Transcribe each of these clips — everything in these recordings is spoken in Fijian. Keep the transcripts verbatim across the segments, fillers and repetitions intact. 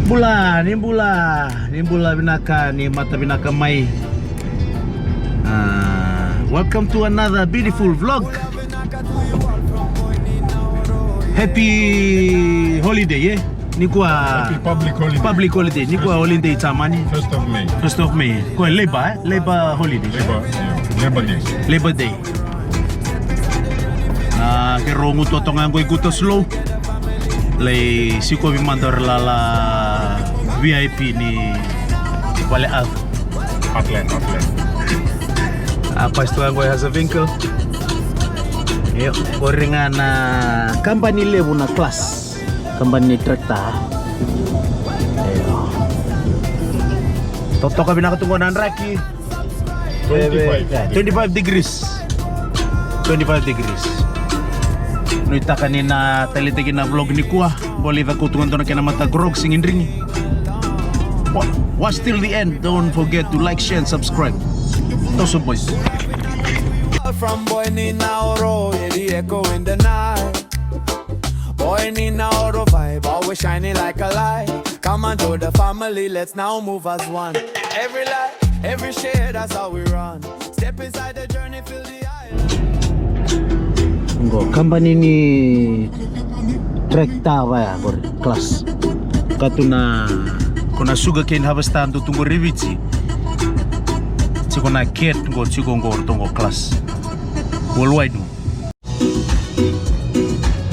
Bula, ni bula, ni bula vinaka, ni mata vinaka mai. Ah, welcome to another beautiful vlog. Happy holiday, eh? Nikua public holiday. Public holiday. Nikua holiday Jamani. First of May. First of May. Ko Labor, eh? Labor holiday. Labor, yeah. Labor Day. Labor Day. Na keirau gutuwa toka ga qo i Gütersloh. Lai sikovi mada o ira la V I P ni Vale Alto. Heartland, Heartland. A pasi toka ga qo i Hazewinkels. Io, qori ga na kabani levu na Claas. Kabani ni tractor. Io. Totoka vinaka tu qo na draki. Twenty-five. Yeah, twenty-five degrees. Twenty-five degrees. Nuitaka ni na taleitaki na vlog nikua. Bole i cakau tu ga dua na kena mata grog sigidrigi. Wa-, watch till the end. Don't forget to like, share and subscribe. Toso boys. From Boy ni Naoro, yeah, the echo in the night. Boy ni Naoro vibe, always shining like a light. Come on, to the family, let's now move as one. Every light, every share, that's how we run. Step inside the journey, feel the island. Qo kabani ni tractor vaya qori, Claas. Ka tu na, ko na sugar cane harvester dau tu qori Viti. Tiko na Cat qo, tiko qo, ratou qo Claas. Worldwide.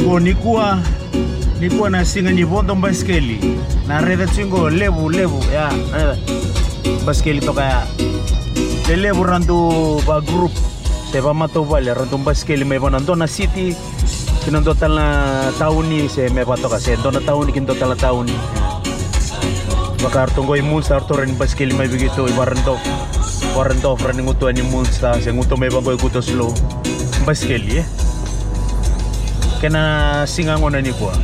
Qo nikua, nikua na siga ni vodo basikeli. Na raica tiko qo levu, levu, ya, na raica. Basikeli toka ya. Lelevu ra dau va group se va matavuvale, ra dau basikeli mai va na dua na city ki na dua tale na tauni, se me va toka, se dua na tauni ki na dua tale na tauni. Vaka ratou qo i Munster, ratou rawa ni basikeli mai vei keitou i Warendorf. Warendorf rawa ni gutuwa ni Munster, se gutuwa mai vaqo i Gütersloh. Basikeli, eh? Kena siga gona nikua.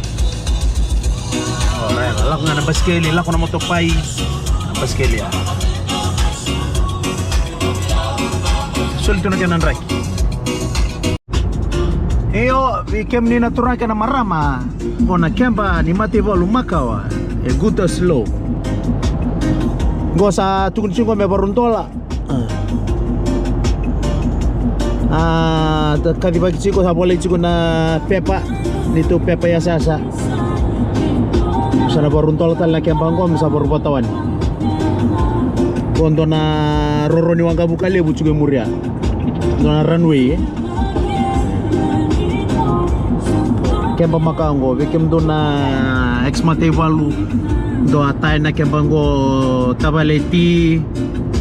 O, raica, lako ga na basikeli, lako na motopai, na basikeli ya. Soli tu na kena draki. Io, vei kemuni na turaga kei na marama, qo na keba ni mataivalu makawa e Gütersloh. Qo sa tukuni tiko me varu dola. A, ta-, kacivaki tiko, sa volai tiko na pepa, neitou pepa yasayasa. Sa na varu dola tale na keba qo, me sa varu vata wani. Qo dua na roro ni waqavuka levu tiko e muri ya. Dua na runway, eh. Keba makawa qo, vei kemudou na ex mataivalu, dou a taya na keba qo tavaleti,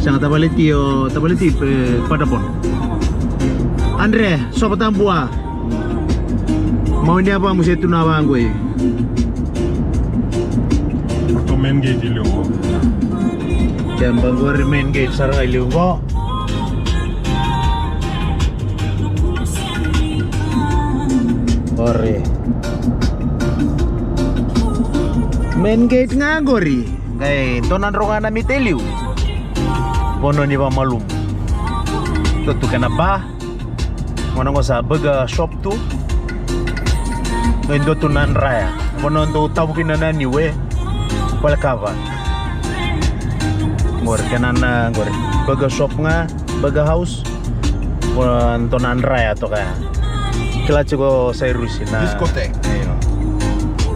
sega tavaleti, o tavaleti, e, Paderborn. Andre, sova tabua. Mau ni a vamu se tu na vaqo i. Ratou main gate i liu qo. Keba qori main gate sara ga i liu qo. Qori. Main gate ga qori. Qai dua na dro ga na mita i liu. Vanua ni vamalumu. Dua tu kena bar. Gona qo sa burger shop tu. Qai dua tu na draya. Vanua dau tavu kina na niu e. Vale kava. Qori kena na qori. Burger shop ga, burger house. Qo dua na draya toka ya. Kila tiko Sairusi na discotheque. Io.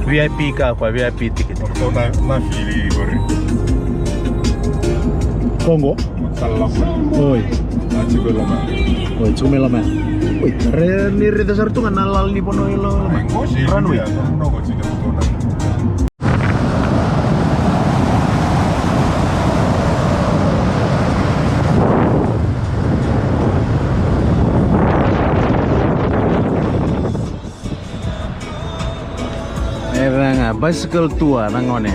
V I P ka, ko V I P ticket. Ratou na, na fili qori. Qo qo? Oi. Na tiko i loma. Oi, tiko mai loma. Oi, re, ni raica sara tu ga na lala ni vanua i loma. Runway. E vega, bicycle tour na gone.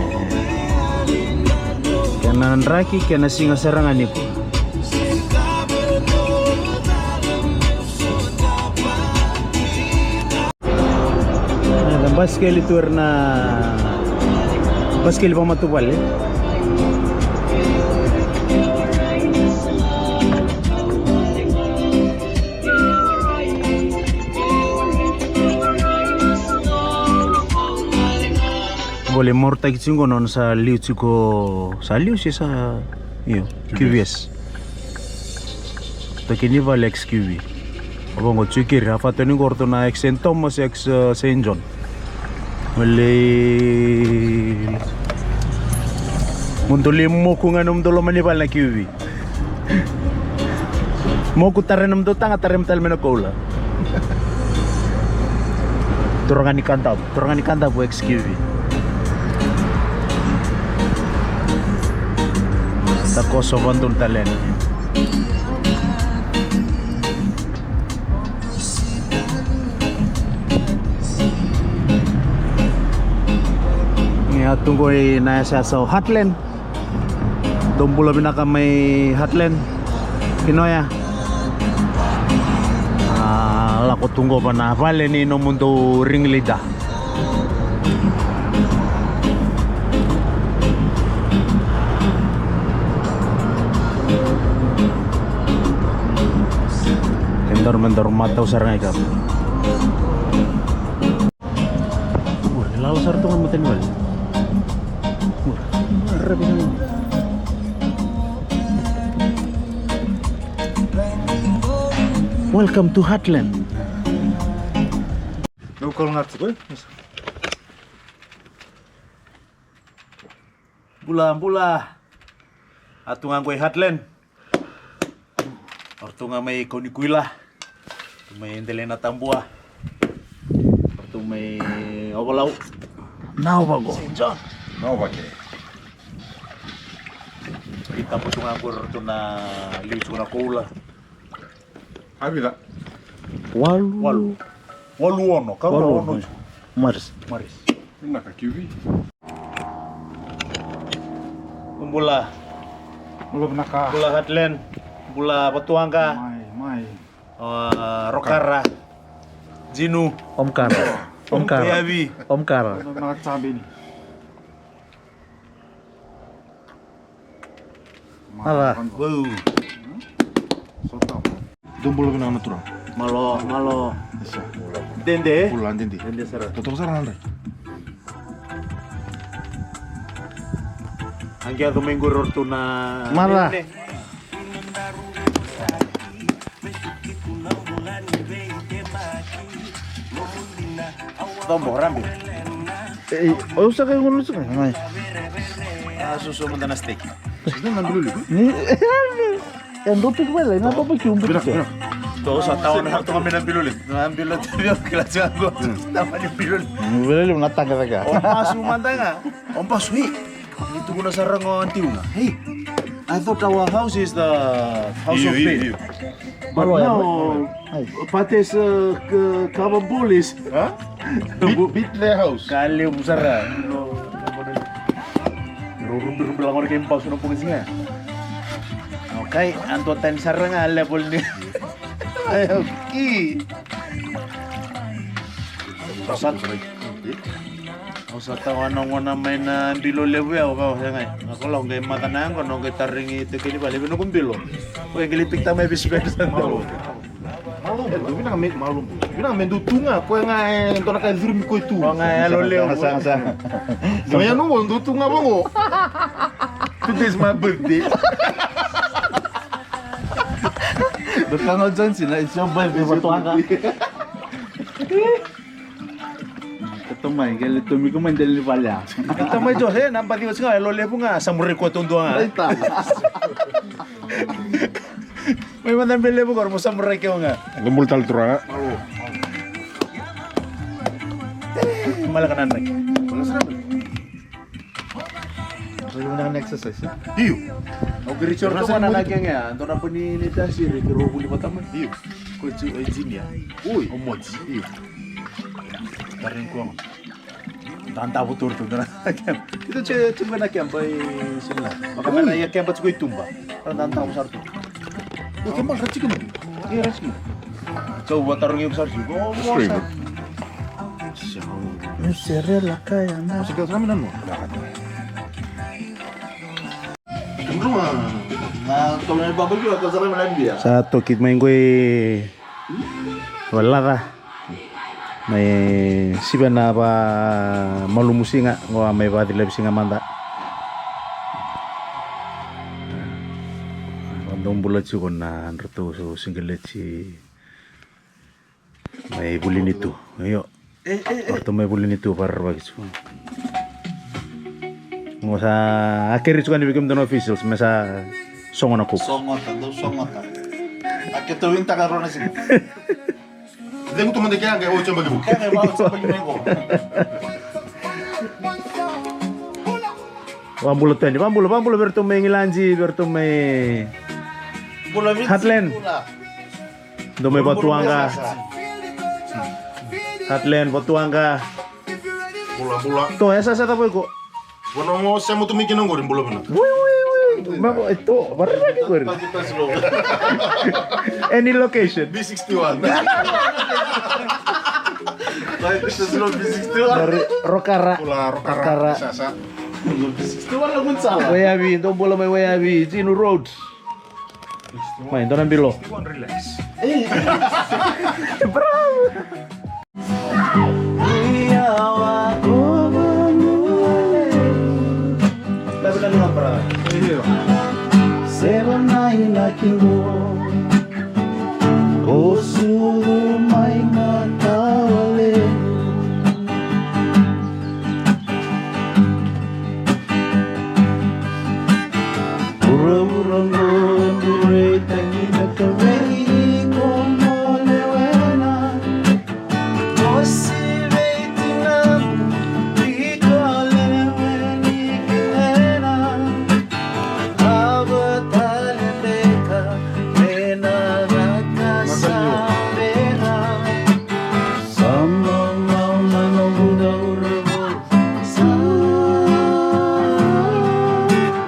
Kena draki, kena siga sara ga nikua. Na basikeli tu era na basikeli vakamatavuvale. Qo lai morotaki tiko qo na nona sa liu tiko, sa liu se sa, io, Q V S. Toki ni vale X Q V. Avo qo tiko keri, a fato ni qo ratou na X Saint Thomas, X, eh, Saint John. Mo lai, mo dou lai moku ga nomudou loma ni vale na Q V. Moku, tara nomudou taga, tara mo tale mai na koula. Turaga ni Kadavu, turaga ni Kadavu X Q V. Takoso vadonu tale yani. Ia tu qo ina yasayasa o Heartland. Dou bula vinaka mai Heartland. Kinoya. A, lako tu qo va na vale ni nomudou ring leader. Kedaru me daru matau sara ga i kapa. Ura, e lala sara tu ga matani vale. Ura, raravi ga. Welcome to Heartland. Meu kalougata tiko, e? Bula, bula. A tu ga qo i Heartland. O ratou ga mai Kaunikuila. Ratou mai Delainatabua. O ratou mai Ovalau. Nao vaqo. Saint John. Nao vaqo. I tabu tu ga qo ratou na liu tiko na koula. A vica? Walu. Walu. Walu ono, ka walu ono. Maris. Maris. Vinaka Q V. Bula. Bula vinaka. Bula Heartland. Bula Vatuwaqa. Mai, mai. A, Rokara. Jinu. Omkara. Omkara. Yavi. Omkara. Vinaka Jabini. Mala. Bau. Dou bula vinaka na turaga. Malo, malo. Eso. Dede. Bula dede. Dede sara. Totoka sara na dai. Aqe yaco mai qori o ratou na. Mala. Nene. Tombo, rabi. Ei, o sa kai gunu sa kai, mai. A, susu mada na steak. Sida na biluli. Ni, e dou piki mai lai, na baba ki umbi. Bira, bira. Tou sa tawa na toka mai na biluli. Na biluli, tavia kila sa go. Tawa ni biluli. Biluli na tanga daga. O masu mada ga. O masu, e. Ni tukuna sara ga o aunty ga. Hey, I thought our house is the house of faith. But now, Pates, uh, Kavabulis, huh? Beat, beat their house. Ka levu sara. Rubirubi lagona kei basu na boga siga. Okay, a dua tani sara ga level ni. Okay. Au sa tawa na gona mai na bilo levu ya, au kaya, "Ga, na kola, au qai maca na yaqona, au qai tarigi tekeni vale, vei noqu bilo." Au qai lai pikita mai vei spare sa dau. Malubu, vinaka me malubu. Vinaka me dou tu ga, koya ga e dua na ka e curumi koya tu. Koya ga e yalo levu. Sa, sa, sa. Koya noqu dou tu ga vaqo. Today is my birthday. Dou ka ga o Johnson, it's your birthday, Vatuwaqa. Kato mai, qai lai tomika mai dela ni vale ya. Kato mai Jose, na baci wasi ga, e lo levu ga, samurai koto dua ga. Raita. Mai mada be levu qori, mo samurai keu ga. Dou bula tale turaga. Mala ka nanaki. Io. Au qai reach out tu ga na kege ya, dua na pani ni tasiri, keirau vuli vata mai. Io. Ko tu engineer. Oi. O Moji. Io. Tarin ko. Dadavu turu tu dua na kemba. Ita tu tu na kemba i sila. Maka na ia kemba tu ko i tuba. Dadavu sara tu. Oi, kemba ra tiko mai. Ia ra tiko. Kau vatarogi au sara tiko. Straight. Mozzarella kaya na. Sa kau sa mai na nua. Sa toki mai qo i Valaca. Mai sivi na va malumu siga, qo a mai vacilavi siga mada. Vadou bula tiko na dratou siqeleti. Mai vuli ni tu. Io. E, e, e. Oratou mai vuli ni tu, vakararvaki tiko. Qo sa a keri tiko yani vei kemudou na officials me sa sogo na kuku. Sogota, dou sogota. A keitou vinakata rua na siga. Cegu tu mada kea qai o jabaki vu. Kea qai va o jabaki mai qo. Vabula Tony, vabula, vabula vei ratou mai Igiladi, vei ratou mai Bula Viti, Heartland. Bula. Dou mai Vatuwaqa. Heartland, Vatuwaqa. Bula, bula. To, e sa sa cava iko? Vana mo sema tu mai kina qori, bula vina. Ui, ui, ui. Mako, e to, vararaki qori. Any location? B sixty-one. Bai, this is not B sixty-one. Rokara. Bula, Rokara. Rokara. Sa, sa. B sixty-one na kunsala. Waiyavi, dou bula mai Waiyavi, Jinu Road. Mai, dou na bilo. Relax. Bravo. Seva na ina kigo. Ko sucu mai matawale. Vuravura qo e bureitaki na kavei iko mo lewena. Mosi vei tinamu iko lewena ni kilena. Ava tale beka me na caka sa bera. Sa mamau na noqu dauravo. Sa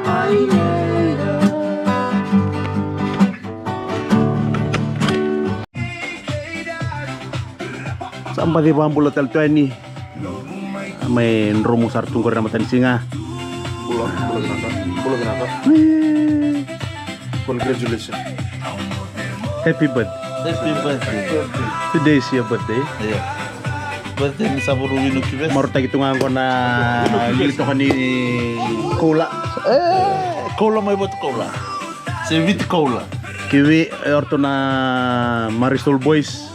ai era. Sa baci vabula tale tu yani. Mai dromu sara tu qori na matanisiga. Bula, bula vinaka. Bula vinaka. Congratulations. Happy birthday. Happy birthday. Today is your birthday. Io. Birthday ni Savuru Winu Kivesi. Marautaki tu ga qo na liu toka ni koula. E, koula mai Vatukoula. Se Viti Koula. Kivi, e, o ratou na Marisol Boys.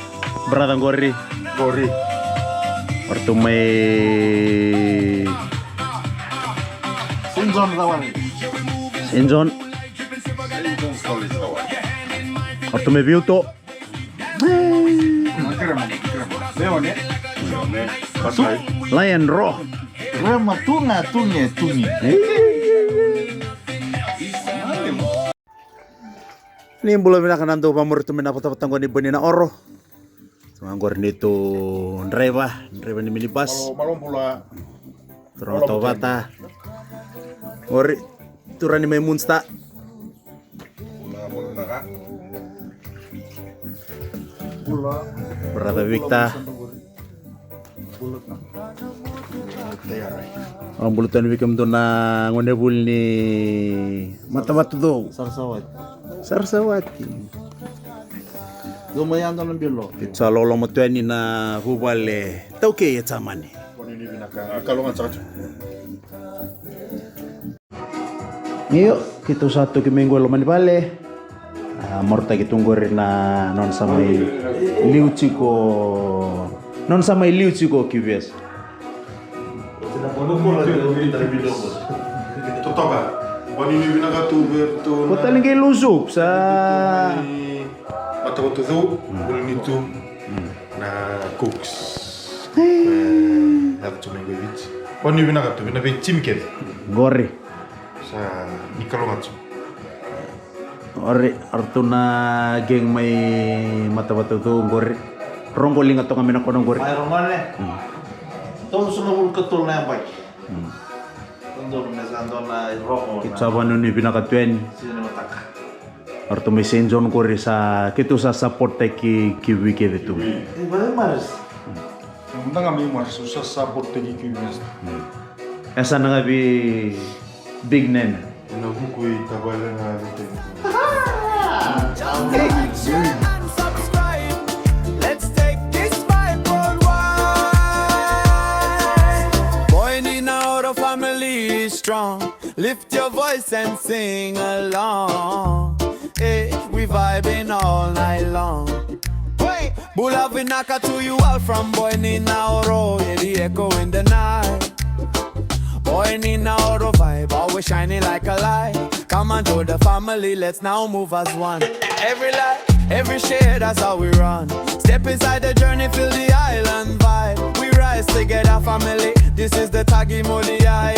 Brother qori. Qori. O ratou mai Saint John Cawani. Saint John. Saint John College Cawani. O ratou mai Viuto. Lion Roar. Rema tuga tuge tuge. Ni bula vinaka na dau vamuri tu mai na vatavata qo ni Bani na Oro. Tu ga qori neitou draiva, draiva ni minibus. Malo, malo bula. Turaga Tauvata. Qori, turaga ni mai Munster. Bula, bula vinaka. Bula. Brother Victor. Au bula tani vei kemudou na gonevuli ni Matavatucou. Sarasawati. Sarasawati. Dou mai yadra na bilo. Keitou sa loloma tu yani na vuvale taukei e Jamani. Kalougata saka tu. Io, keitou sa toki mai qo e loma ni vale. A, marautaki tu qori na nona sa mai liu tiko, nona sa mai liu tiko ki vesi. Totoka. Vaninuinui vinaka tu vei ratou. Ko tale qai lusu sa. Matavatucou, vuli ni tu na cooks. E, yaco tu mai qo i Viti. Vaninuinui vinaka tu vei na vei timi kece. Qori. Sa ni kalougata tu. Ori, o ratou na gang mai Matavatucou qori. Roqo liga toka mai na kona qori. Mai rogo ne. Tolusagavulu ka tolu na yabaki. Dodonu me sa dua na rogo. Keitou sa vaninuinui vinaka tu yani. Sina ni mataka. O ratou mai Saint John qori sa keitou sa support taki ki vei kece tu. E, vei Maris. Mada ga mai Maris, au sa support taki ki vei. E sa na ga vei Big Nene. Ena vuku i tavale ga vei. Like, share and subscribe. Let's take this vibe worldwide. Your family is strong. Lift your voice and sing along. Hey, we vibing all night long. Hey, bula vinaka to you all from Boy ni Naoro. Yeah, the echo in the night. Boy ni Naoro vibe, always shining like a light. Come on, join the family, let's now move as one. Every life, every share, that's how we run. Step inside the journey, feel the island vibe. We rise together, family. This is the Tagi Modiai.